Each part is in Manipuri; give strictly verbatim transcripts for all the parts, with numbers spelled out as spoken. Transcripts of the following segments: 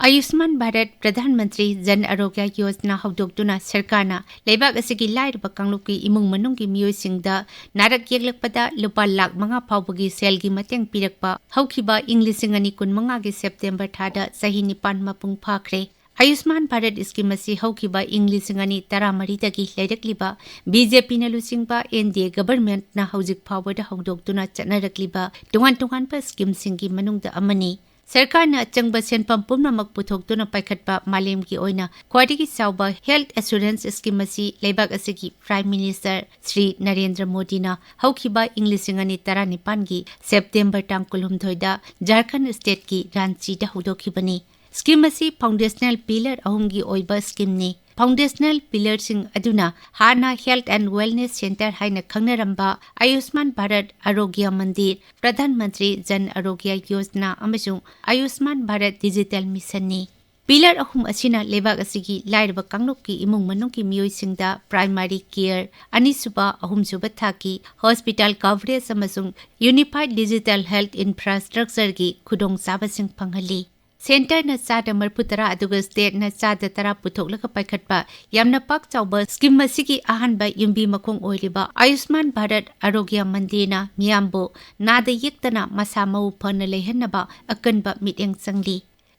ꯑꯌꯨꯁꯃꯥꯟ ꯚꯥꯔꯠ ꯄ꯭ꯔꯙꯥꯟ ꯃꯟꯇ꯭ꯔꯤ ꯖꯟ ꯑꯔꯣꯒ꯭ꯌ ꯌꯣꯖꯅꯥ ꯍꯧꯗꯣꯛꯇꯨꯅ ꯁꯔꯀꯥꯔꯅ ꯂꯩꯕꯥꯛ ꯑꯁꯤꯒꯤ ꯂꯥꯏꯔꯕ ꯀꯥꯡꯂꯨꯞꯀꯤ ꯏꯃꯨꯡ ꯃꯅꯨꯡꯒꯤ ꯃꯤꯑꯣꯏꯁꯤꯡꯗ ꯅꯥꯔꯛ ꯌꯦꯛꯂꯛꯄꯗ ꯂꯨꯄꯥ ꯂꯥꯈ ꯃꯉꯥ ꯐꯥꯎꯕꯒꯤ ꯁꯦꯜꯒꯤ ꯃꯇꯦꯡ ꯄꯤꯔꯛꯄ ꯍꯧꯈꯤꯕ ꯏꯪ ꯂꯤꯁꯤꯡ ꯑꯅꯤ ꯀꯨꯟꯃꯉꯥꯒꯤ ꯁꯦꯞꯇꯦꯝꯕꯔ ꯊꯥꯗ ꯆꯍꯤ ꯅꯤꯄꯥꯟ ꯃꯄꯨꯡ ꯐꯥꯈ꯭ꯔꯦ꯫ ꯑꯌꯨꯁꯃꯥꯟ ꯚꯥꯔꯠ ꯁ꯭ꯀꯤꯝ ꯑꯁꯤ ꯍꯧꯈꯤꯕ ꯏꯪ ꯂꯤꯁꯤꯡ ꯑꯅꯤ ꯇꯔꯥꯃꯔꯤꯗꯒꯤ ꯂꯩꯔꯛꯂꯤꯕ ꯕꯤ ꯖꯦ ꯄꯤꯅ ꯂꯨꯆꯤꯡꯕ ꯑꯦꯟ ꯗꯤ ꯑꯦ ꯒꯚꯔꯟꯃꯦꯟꯠꯅ ꯍꯧꯖꯤꯛ ꯐꯥꯎꯕꯗ ꯍꯧꯗꯣꯛꯇꯨꯅ ꯆꯠꯅꯔꯛꯂꯤꯕ ꯇꯣꯉꯥꯟ ꯇꯣꯉꯥꯟꯕ ꯁ꯭ꯀꯤꯝꯁꯤꯡꯒꯤ ꯃꯅꯨꯡꯗ ꯑꯃꯅꯤ꯫ ꯁꯔꯀꯥꯔꯅ ꯑꯆꯪꯕ ꯁꯦꯟꯐꯝ ꯄꯨꯝꯅꯃꯛ ꯄꯨꯊꯣꯛꯇꯨꯅ ꯄꯥꯏꯈꯠꯄ ꯃꯥꯂꯦꯝꯒꯤ ꯑꯣꯏꯅ ꯈ꯭ꯋꯥꯏꯗꯒꯤ ꯆꯥꯎꯕ ꯍꯦꯜꯊ ꯑꯦꯁꯨꯔꯦꯟꯁ ꯁ꯭ꯀꯤꯝ ꯑꯁꯤ ꯂꯩꯕꯥꯛ ꯑꯁꯤꯒꯤ ꯄ꯭ꯔꯥꯏꯝ ꯃꯤꯅꯤꯁꯇꯔ ꯁ꯭ꯔꯤ ꯅꯔꯦꯟꯗ꯭ꯔ ꯃꯣꯗꯤꯅ ꯍꯧꯈꯤꯕ ꯏꯪ ꯂꯤꯁꯤꯡ ꯑꯅꯤ ꯇꯔꯥꯅꯤꯄꯥꯟꯒꯤ ꯁꯦꯞꯇꯦꯝꯕꯔ ꯇꯥꯡ ꯀꯨꯟꯍꯨꯝꯗꯣꯏꯗ ꯖꯥꯔꯈꯟꯗ ꯁ꯭ꯇꯦꯠꯀꯤ ꯔꯥꯟꯆꯤꯗ ꯍꯧꯗꯣꯛꯈꯤꯕꯅꯤ꯫ ꯁ꯭ꯀꯤꯝ ꯑꯁꯤ ꯐꯥꯎꯟꯗꯦꯁꯅꯦꯜ ꯄꯤꯂꯔ ꯑꯍꯨꯝꯒꯤ ꯑꯣꯏꯕ ꯁ꯭ꯀꯤꯝꯅꯤ꯫ ꯐꯥꯎꯟꯗꯦꯁꯅꯦꯜ ꯄꯤꯂꯔꯁꯤꯡ ꯑꯗꯨꯅ ꯍꯥꯟꯅ ꯍꯦꯜꯊ ꯑꯦꯟ ꯋꯦꯜꯅꯦꯁ ꯁꯦꯟꯇꯔ ꯍꯥꯏꯅ ꯈꯪꯅꯔꯝꯕ ꯑꯌꯨꯁꯃꯥꯟ ꯚꯥꯔꯠ ꯑꯔꯣꯒ꯭ꯌ ꯃꯟꯗꯤꯔ, ꯄ꯭ꯔꯙꯥꯟ ꯃꯟꯇ꯭ꯔꯤ ꯖꯟ ꯑꯔꯣꯒ꯭ꯌ ꯌꯣꯖꯅꯥ ꯑꯃꯁꯨꯡ ꯑꯌꯨꯁꯃꯥꯟ ꯚꯥꯔꯠ ꯗꯤꯖꯤꯇꯦꯜ ꯃꯤꯁꯟꯅꯤ꯫ ꯄꯤꯂꯔ ꯑꯍꯨꯝ ꯑꯁꯤꯅ ꯂꯩꯕꯥꯛ ꯑꯁꯤꯒꯤ ꯂꯥꯏꯔꯕ ꯀꯥꯡꯂꯨꯞꯀꯤ ꯏꯃꯨꯡ ꯃꯅꯨꯡꯒꯤ ꯃꯤꯑꯣꯏꯁꯤꯡꯗ ꯄ꯭ꯔꯥꯏꯃꯥꯔꯤ ꯀꯦꯌꯔ, ꯑꯅꯤꯁꯨꯕ, ꯑꯍꯨꯝꯁꯨꯕ ꯊꯥꯛꯀꯤ ꯍꯣꯁꯄꯤꯇꯥꯜ ꯀꯚꯔꯦꯖ ꯑꯃꯁꯨꯡ ꯌꯨꯅꯤꯐꯥꯏꯗ ꯗꯤꯖꯤꯇꯦꯜ ꯍꯦꯜꯊ ꯏꯟꯐ꯭ꯔꯥꯁ꯭ꯇ꯭ꯔꯛꯆꯔꯒꯤ ꯈꯨꯗꯣꯡꯆꯥꯕꯁꯤꯡ ꯐꯪꯍꯜꯂꯤ꯫ ꯁꯦꯟꯇꯔꯅ ꯆꯥꯗ ꯃꯔꯤꯐꯨ ꯇꯔꯥ ꯑꯗꯨꯒ ꯁ꯭ꯇꯦꯠꯅ ꯆꯥꯗ ꯇꯔꯥ ꯄꯨꯊꯣꯛꯂꯒ ꯄꯥꯏꯈꯠꯄ ꯌꯥꯝꯅ ꯄꯥꯛ ꯆꯥꯎꯕ ꯁ꯭ꯀꯤꯝ ꯑꯁꯤꯒꯤ ꯑꯍꯥꯟꯕ ꯌꯨꯝꯕꯤ ꯃꯈꯣꯡ ꯑꯣꯏꯔꯤꯕ ꯑꯌꯨꯁꯃꯥꯟ ꯚꯥꯔꯠ ꯑꯔꯣꯒ꯭ꯌ ꯃꯟꯗꯤꯔꯅ ꯃꯤꯌꯥꯝꯕꯨ ꯅꯥꯗ ꯌꯦꯛꯇꯅ ꯃꯁꯥ ꯃꯎ ꯐꯅ ꯂꯩꯍꯟꯅꯕ ꯑꯀꯟꯕ ꯃꯤꯠꯌꯦꯡ ꯆꯪꯂꯤ꯫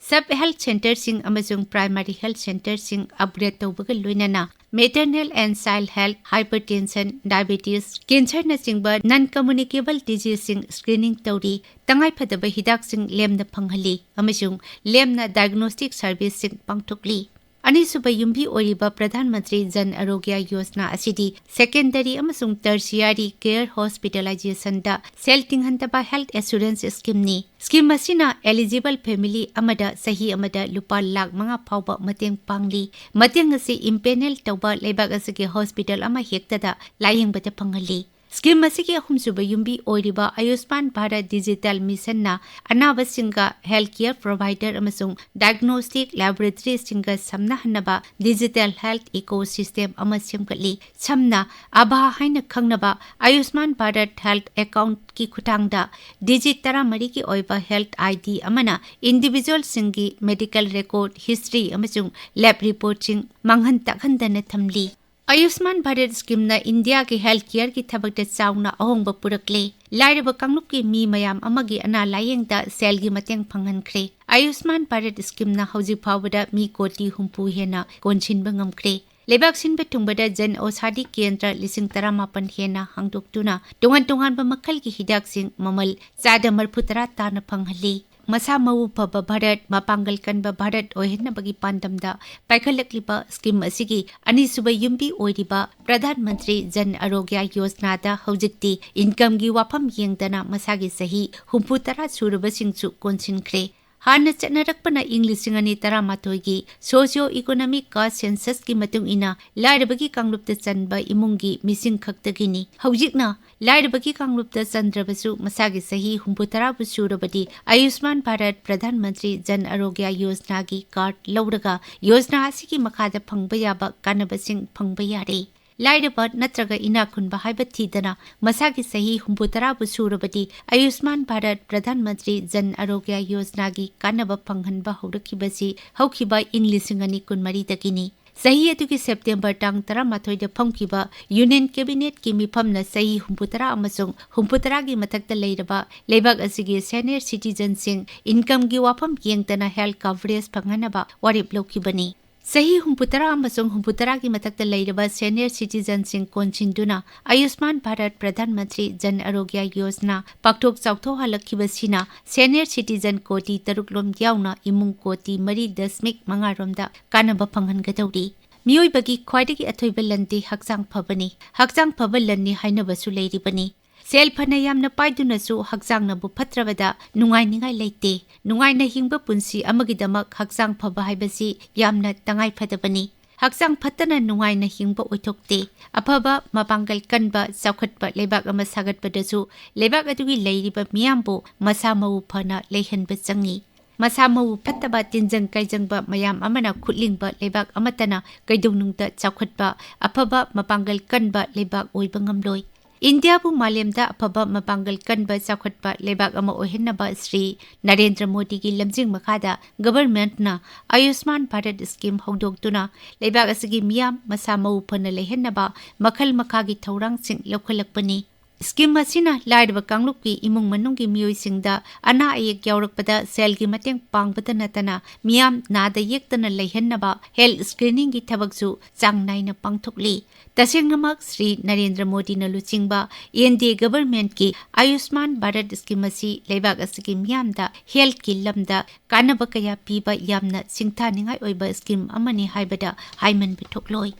ꯁꯕ ꯍꯦꯜꯊ ꯁꯦꯟꯇꯔꯁꯤꯡ ꯑꯃꯁꯨꯡ ꯄ꯭ꯔꯥꯏꯃꯥꯔꯤ ꯍꯦꯜꯊ ꯁꯦꯟꯇꯔꯁꯤꯡ ꯑꯞꯒ꯭ꯔꯦꯗ ꯇꯧꯕꯒ ꯂꯣꯏꯅꯅ maternal and child health, hypertension, diabetes, ꯀꯦꯟꯁꯔꯅꯆꯤꯡꯕ ꯅꯟ ꯀꯝꯃ꯭ꯌꯨꯅꯤꯀꯦꯕꯜ ꯗꯤꯖꯤꯖꯁꯤꯡ ꯁ꯭ꯀ꯭ꯔꯤꯅꯤꯡ ꯇꯧꯔꯤ, ꯇꯉꯥꯏꯐꯗꯕ ꯍꯤꯗꯥꯛꯁꯤꯡ ꯂꯦꯝꯅ ꯐꯪꯍꯜꯂꯤ ꯑꯃꯁꯨꯡ ꯂꯦꯝꯅ ꯗꯥꯏꯒꯅꯣꯁꯇꯤꯛ ꯁꯔꯚꯤꯁꯁꯤꯡ ꯄꯥꯡꯊꯣꯛꯂꯤ꯫ ꯑꯅꯤꯁꯨꯕ ꯌꯨꯝꯕꯤ ꯑꯣꯏꯔꯤꯕ ꯄ꯭ꯔꯙꯥꯟ ꯃꯟꯇ꯭ꯔꯤ ꯖꯟ ꯑꯔꯣꯒ꯭ꯌ ꯌꯣꯖꯅꯥ ꯑꯁꯤꯗꯤ ꯁꯦꯀꯦꯟꯗꯔꯤ ꯑꯃꯁꯨꯡ ꯇꯔꯁꯤꯌꯥꯔꯤ ꯀꯦꯌꯔ ꯍꯣꯁꯄꯤꯇꯥꯂꯥꯏꯖꯦꯁꯟꯗ ꯁꯦꯜ ꯇꯤꯡꯍꯟꯗꯕ ꯍꯦꯜꯊ ꯑꯦꯁꯨꯔꯦꯟꯁ ꯁ꯭ꯀꯤꯝꯅꯤ꯫ ꯁ꯭ꯀꯤꯝ ꯑꯁꯤꯅ ꯑꯦꯂꯤꯖꯤꯕꯜ ꯐꯦꯃꯤꯂꯤ ꯑꯃꯗ ꯆꯍꯤ ꯑꯃꯗ ꯂꯨꯄꯥ ꯂꯥꯈ ꯃꯉꯥ ꯐꯥꯎꯕ ꯃꯇꯦꯡ ꯄꯥꯡꯂꯤ꯫ ꯃꯇꯦꯡ ꯑꯁꯤ ꯏꯝꯄꯦꯅꯦꯜ ꯇꯧꯕ ꯂꯩꯕꯥꯛ ꯑꯁꯤꯒꯤ ꯍꯣꯁꯄꯤꯇꯥꯜ ꯑꯃ ꯍꯦꯛꯇꯗ ꯂꯥꯌꯦꯡꯕꯗ ꯐꯪꯍꯜꯂꯤ꯫ ꯁ꯭ꯀꯤꯝ ꯑꯁꯤꯒꯤ ꯑꯍꯨꯝꯁꯨꯕ ꯌꯨꯝꯕꯤ ꯑꯣꯏꯔꯤꯕ ꯑꯌꯨꯁꯃꯥꯟ ꯚꯥꯔꯠ ꯗꯤꯖꯤꯇꯦꯜ ꯃꯤꯁꯟꯅ ꯑꯅꯥꯕꯁꯤꯡꯒ health care provider ꯑꯃꯁꯨꯡ diagnostic laboratoryꯁꯤꯡꯒ ꯁꯝꯅꯍꯟꯅꯕ digital health ecosystem ꯑꯃ ꯁꯦꯝꯒꯠꯂꯤ꯫ ꯁꯝꯅ ꯑꯥꯚꯥ ꯍꯥꯏꯅ ꯈꯪꯅꯕ ꯑꯌꯨꯁꯃꯥꯟ ꯚꯥꯔꯠ health accountꯀꯤ ꯈꯨꯠꯊꯥꯡꯗ digit ꯇꯔꯥꯃꯔꯤꯒꯤ ꯑꯣꯏꯕ health ID ꯑꯃꯅ individualꯁꯤꯡꯒꯤ medical record, history ꯑꯃꯁꯨꯡ lab reportꯁꯤꯡ ꯃꯥꯡꯍꯟ ꯇꯥꯛꯍꯟꯗꯅ ꯊꯝꯂꯤ꯫ ꯑꯌꯨꯁꯃꯥꯟ ꯚꯥꯔꯠ ꯁ꯭ꯀꯤꯝꯅ ꯏꯟꯗꯤꯌꯥꯒꯤ health careꯒꯤ ꯊꯕꯛꯇ ꯆꯥꯎꯅ ꯑꯍꯣꯡꯕ ꯄꯨꯔꯛꯂꯦ꯫ ꯂꯥꯏꯔꯕ ꯀꯥꯡꯂꯨꯞꯀꯤ ꯃꯤ ꯃꯌꯥꯝ ꯑꯃꯒꯤ ꯑꯅꯥ ꯂꯥꯌꯦꯡꯗ ꯁꯦꯜꯒꯤ ꯃꯇꯦꯡ ꯐꯪꯍꯟꯈ꯭ꯔꯦ꯫ ꯑꯌꯨꯁꯃꯥꯟ ꯚꯥꯔꯠ ꯁ꯭ꯀꯤꯝꯅ ꯍꯧꯖꯤꯛ ꯐꯥꯎꯕꯗ ꯃꯤ ꯀꯣꯇꯤ ꯍꯨꯝꯐꯨ ꯍꯦꯟꯅ ꯀꯣꯟꯁꯤꯟꯕ ꯉꯝꯈ꯭ꯔꯦ꯫ ꯂꯩꯕꯥꯛ ꯁꯤꯟꯕ ꯊꯨꯡꯕꯗ ꯖꯟ ꯑꯣꯁꯥꯗꯤ ꯀꯦꯟꯗ꯭ꯔ ꯂꯤꯁꯤꯡ ꯇꯔꯥꯃꯥꯄꯟ ꯍꯦꯟꯅ ꯍꯥꯡꯗꯣꯛꯇꯨꯅ ꯇꯣꯉꯥꯟ ꯇꯣꯉꯥꯟꯕ ꯃꯈꯜꯒꯤ ꯍꯤꯗꯥꯛꯁꯤꯡ ꯃꯃꯜ ꯆꯥꯗ ꯃꯔꯤꯐꯨ ꯇꯔꯥ ꯇꯥꯅ ꯐꯪꯍꯜꯂꯤ꯫ ꯃꯁꯥ ꯃꯎ ꯐꯕ ꯚꯥꯔꯠ, ꯃꯄꯥꯡꯒꯜ ꯀꯟꯕ ꯚꯥꯔꯠ ꯑꯣꯏꯍꯟꯅꯕꯒꯤ ꯄꯥꯟꯗꯝꯗ ꯄꯥꯏꯈꯠꯂꯛꯂꯤꯕ ꯁ꯭ꯀꯤꯝ ꯑꯁꯤꯒꯤ ꯑꯅꯤꯁꯨꯕ ꯌꯨꯝꯕꯤ ꯑꯣꯏꯔꯤꯕ ꯄ꯭ꯔꯙꯥꯟ ꯃꯟꯇ꯭ꯔꯤ ꯖꯟ ꯑꯔꯣꯒ꯭ꯌ ꯌꯣꯖꯅꯥꯗ ꯍꯧꯖꯤꯛꯇꯤ ꯏꯟꯀꯝꯒꯤ ꯋꯥꯐꯝ ꯌꯦꯡꯗꯅ ꯃꯁꯥꯒꯤ ꯆꯍꯤ ꯍꯨꯝꯐꯨ ꯇꯔꯥ ꯁꯨꯔꯕꯁꯤꯡꯁꯨ ꯀꯣꯟꯁꯤꯟꯈ꯭ꯔꯦ꯫ ꯍꯥꯟꯅ ꯆꯠꯅꯔꯛꯄꯅ ꯏꯪ ꯂꯤꯁꯤꯡ ꯑꯅꯤ ꯇꯔꯥꯃꯥꯊꯣꯏꯒꯤ socio economic caste censusꯀꯤ ꯃꯇꯨꯡ ꯏꯟꯅ ꯂꯥꯏꯔꯕꯒꯤ ꯀꯥꯡꯂꯨꯞꯇ ꯆꯟꯕ ꯏꯃꯨꯡꯒꯤ ꯃꯤꯁꯤꯡ ꯈꯛꯇꯒꯤꯅꯤ꯫ ꯍꯧꯖꯤꯛꯅ ꯂꯥꯏꯔꯕꯒꯤ ꯀꯥꯡꯂꯨꯞꯇ ꯆꯟꯗ꯭ꯔꯕꯁꯨ ꯃꯁꯥꯒꯤ ꯆꯍꯤ ꯍꯨꯝꯐꯨ ꯇꯔꯥꯕꯨ ꯁꯨꯔꯕꯗꯤ ꯑꯌꯨꯁꯃꯥꯟ ꯚꯥꯔꯠ ꯄ꯭ꯔꯙꯥꯟ ꯃꯟꯇ꯭ꯔꯤ ꯖꯟ ꯑꯔꯣꯒ꯭ꯌ ꯌꯣꯖꯅꯥꯒꯤ ꯀꯥꯔꯗ ꯂꯧꯔꯒ ꯌꯣꯖꯅꯥ ꯑꯁꯤꯒꯤ ꯃꯈꯥꯗ ꯐꯪꯕ ꯌꯥꯕ ꯀꯥꯟꯅꯕꯁꯤꯡ ꯐꯪꯕ ꯌꯥꯔꯦ꯫ ꯂꯥꯏꯔꯕ ꯅꯠꯇ꯭ꯔꯒ ꯏꯅꯥꯛ ꯈꯨꯟꯕ ꯍꯥꯏꯕ ꯊꯤꯗꯅ ꯃꯁꯥꯒꯤ ꯆꯍꯤ ꯍꯨꯝꯐꯨ ꯇꯔꯥꯕꯨ ꯁꯨꯔꯕꯗꯤ ꯑꯌꯨꯁꯃꯥꯟ ꯚꯥꯔꯠ ꯄ꯭ꯔꯙꯥꯟ ꯃꯟꯇ꯭ꯔꯤ ꯖꯟ ꯑꯔꯣꯒ꯭ꯌ ꯌꯣꯖꯅꯥꯒꯤ ꯀꯥꯟꯅꯕ ꯐꯪꯍꯟꯕ ꯍꯧꯔꯛꯈꯤꯕꯁꯤ ꯍꯧꯈꯤꯕ ꯏꯪ ꯂꯤꯁꯤꯡ ꯑꯅꯤ ꯀꯨꯟꯃꯔꯤꯗꯒꯤꯅꯤ꯫ ꯆꯍꯤ ꯑꯗꯨꯒꯤ ꯁꯦꯞꯇꯦꯝꯕꯔ ꯇꯥꯡ ꯇꯔꯥꯃꯥꯊꯣꯏꯗ ꯐꯝꯈꯤꯕ ꯌꯨꯅꯤꯌꯟ ꯀꯦꯕꯤꯅꯦꯠꯀꯤ ꯃꯤꯐꯝꯅ ꯆꯍꯤ ꯍꯨꯝꯐꯨ ꯇꯔꯥ ꯑꯃꯁꯨꯡ ꯍꯨꯝꯐꯨ ꯇꯔꯥꯒꯤ ꯃꯊꯛꯇ ꯂꯩꯔꯕ ꯂꯩꯕꯥꯛ ꯑꯁꯤꯒꯤ senior citizenꯁꯤꯡ ꯏꯟꯀꯝꯒꯤ ꯋꯥꯐꯝ ꯌꯦꯡꯗꯅ health coverage ꯐꯪꯍꯟꯅꯕ ꯋꯥꯔꯦꯞ ꯂꯧꯈꯤꯕꯅꯤ꯫ ꯆꯍꯤ ꯍꯨꯝꯐꯨ ꯇꯔꯥ ꯑꯃꯁꯨꯡ ꯍꯨꯝꯐꯨ ꯇꯔꯥꯒꯤ ꯃꯊꯛꯇ ꯂꯩꯔꯕ senior citizenꯁꯤꯡ ꯀꯣꯟꯁꯤꯟꯗꯨꯅ ꯑꯌꯨꯁꯃꯥꯟ ꯚꯥꯔꯠ ꯄ꯭ꯔꯙꯥꯟ ꯃꯟꯇ꯭ꯔꯤ ꯖꯟ ꯑꯔꯣꯒ꯭ꯌ ꯌꯣꯖꯅꯥ ꯄꯥꯛꯊꯣꯛ ꯆꯥꯎꯊꯣꯛꯍꯜꯂꯛꯈꯤꯕꯁꯤꯅ senior citizen ꯀꯣꯇꯤ ꯇꯔꯨꯛ ꯔꯣꯝ ꯌꯥꯎꯅ ꯏꯃꯨꯡ ꯀꯣꯇꯤ ꯃꯔꯤ ꯗꯁꯃꯤꯛ ꯃꯉꯥ ꯔꯣꯝꯗ ꯀꯥꯟꯅꯕ ꯐꯪꯍꯟꯒꯗꯧꯔꯤ꯫ ꯃꯤꯑꯣꯏꯕꯒꯤ ꯈ꯭ꯋꯥꯏꯗꯒꯤ ꯑꯊꯣꯏꯕ ꯂꯟꯗꯤ ꯍꯛꯆꯥꯡ ꯐꯕꯅꯤ꯫ ꯍꯛꯆꯥꯡ ꯐꯕ ꯂꯟꯅꯤ ꯍꯥꯏꯅꯕꯁꯨ ꯂꯩꯔꯤꯕꯅꯤ꯫ ꯁꯦꯜ ꯐꯅ ꯌꯥꯝꯅ ꯄꯥꯏꯗꯨꯅꯁꯨ ꯍꯛꯆꯥꯡꯅꯕꯨ ꯐꯠꯇ꯭ꯔꯕꯗ ꯅꯨꯡꯉꯥꯏꯅꯤꯡꯉꯥꯏ ꯂꯩꯇꯦ꯫ ꯅꯨꯡꯉꯥꯏꯅ ꯍꯤꯡꯕ ꯄꯨꯟꯁꯤ ꯑꯃꯒꯤꯗꯃꯛ ꯍꯛꯆꯥꯡ ꯐꯕ ꯍꯥꯏꯕꯁꯤ ꯌꯥꯝꯅ ꯇꯉꯥꯏ ꯐꯗꯕꯅꯤ꯫ ꯍꯛꯆꯥꯡ ꯐꯠꯇꯅ ꯅꯨꯡꯉꯥꯏꯅ ꯍꯤꯡꯕ ꯑꯣꯏꯊꯣꯛꯇꯦ꯫ ꯑꯐꯕ, ꯃꯄꯥꯡꯒꯜ ꯀꯟꯕ, ꯆꯥꯎꯈꯠꯄ ꯂꯩꯕꯥꯛ ꯑꯃ ꯁꯥꯒꯠꯄꯗꯁꯨ ꯂꯩꯕꯥꯛ ꯑꯗꯨꯒꯤ ꯂꯩꯔꯤꯕ ꯃꯤꯌꯥꯝꯕꯨ ꯃꯁꯥ ꯃꯎ ꯐꯅ ꯂꯩꯍꯟꯕ ꯆꯪꯏ꯫ ꯃꯁꯥ ꯃꯎ ꯐꯠꯇꯕ, ꯇꯤꯟꯖꯪ ꯀꯥꯏꯖꯪꯕ ꯃꯌꯥꯝ ꯑꯃꯅ ꯈꯨꯠꯂꯤꯡꯕ ꯂꯩꯕꯥꯛ ꯑꯃꯠꯇꯅ ꯀꯩꯗꯧꯅꯨꯡꯗ ꯆꯥꯎꯈꯠꯄ, ꯑꯐꯕ, ꯃꯄꯥꯡꯒꯜ ꯀꯟꯕ ꯂꯩꯕꯥꯛ ꯑꯣꯏꯕ ꯉꯝꯂꯣꯏ꯫ ꯏꯟꯗꯤꯌꯥꯕꯨ ꯃꯥꯂꯦꯝꯗ ꯑꯐꯕ, ꯃꯄꯥꯡꯒꯜ ꯀꯟꯕ, ꯆꯥꯎꯈꯠꯄ ꯂꯩꯕꯥꯛ ꯑꯃ ꯑꯣꯏꯍꯟꯅꯕ ꯁ꯭ꯔꯤ ꯅꯔꯦꯟꯗ꯭ꯔ ꯃꯣꯗꯤꯒꯤ ꯂꯝꯖꯤꯡ ꯃꯈꯥꯗ ꯒꯚꯔꯟꯃꯦꯟꯠꯅ ꯑꯌꯨꯁꯃꯥꯟ ꯚꯥꯔꯠ ꯁ꯭ꯀꯤꯝ ꯍꯧꯗꯣꯛꯇꯨꯅ ꯂꯩꯕꯥꯛ ꯑꯁꯤꯒꯤ ꯃꯤꯌꯥꯝ ꯃꯁꯥ ꯃꯎ ꯐꯅ ꯂꯩꯍꯟꯅꯕ ꯃꯈꯜ ꯃꯈꯥꯒꯤ ꯊꯧꯔꯥꯡꯁꯤꯡ ꯂꯧꯈꯠꯂꯛꯄꯅꯤ꯫ ꯁ꯭ꯀꯤꯝ ꯑꯁꯤꯅ ꯂꯥꯏꯔꯕ ꯀꯥꯡꯂꯨꯞꯀꯤ ꯏꯃꯨꯡ ꯃꯅꯨꯡꯒꯤ ꯃꯤꯑꯣꯏꯁꯤꯡꯗ ꯑꯅꯥ ꯑꯌꯦꯛ ꯌꯥꯎꯔꯛꯄꯗ ꯁꯦꯜꯒꯤ ꯃꯇꯦꯡ ꯄꯥꯡꯕꯇ ꯅꯠꯇꯅ ꯃꯤꯌꯥꯝ ꯅꯥꯗ ꯌꯦꯛꯇꯅ ꯂꯩꯍꯟꯅꯕ ꯍꯦꯜꯊ ꯁ꯭ꯀ꯭ꯔꯤꯅꯤꯡꯒꯤ ꯊꯕꯛꯁꯨ ꯆꯥꯡ ꯅꯥꯏꯅ ꯄꯥꯡꯊꯣꯛꯂꯤ꯫ ꯇꯁꯦꯡꯅꯃꯛ ꯁ꯭ꯔꯤ ꯅꯔꯦꯟꯗ꯭ꯔ ꯃꯣꯗꯤꯅ ꯂꯨꯆꯤꯡꯕ ꯑꯦꯟ ꯗꯤ ꯑꯦ ꯒꯚꯔꯟꯃꯦꯟꯠꯀꯤ ꯑꯌꯨꯁꯃꯥꯟ ꯚꯥꯔꯠ ꯁ꯭ꯀꯤꯝ ꯑꯁꯤ ꯂꯩꯕꯥꯛ ꯑꯁꯤꯒꯤ ꯃꯤꯌꯥꯝꯗ ꯍꯦꯜꯊꯀꯤ ꯂꯝꯗ ꯀꯥꯟꯅꯕ ꯀꯌꯥ ꯄꯤꯕ ꯌꯥꯝꯅ ꯁꯤꯡꯊꯥꯅꯤꯡꯉꯥꯏ ꯑꯣꯏꯕ ꯁ꯭ꯀꯤꯝ ꯑꯃꯅꯤ ꯍꯥꯏꯕꯗ ꯍꯥꯏꯃꯟꯕ ꯊꯣꯛꯂꯣꯏ꯫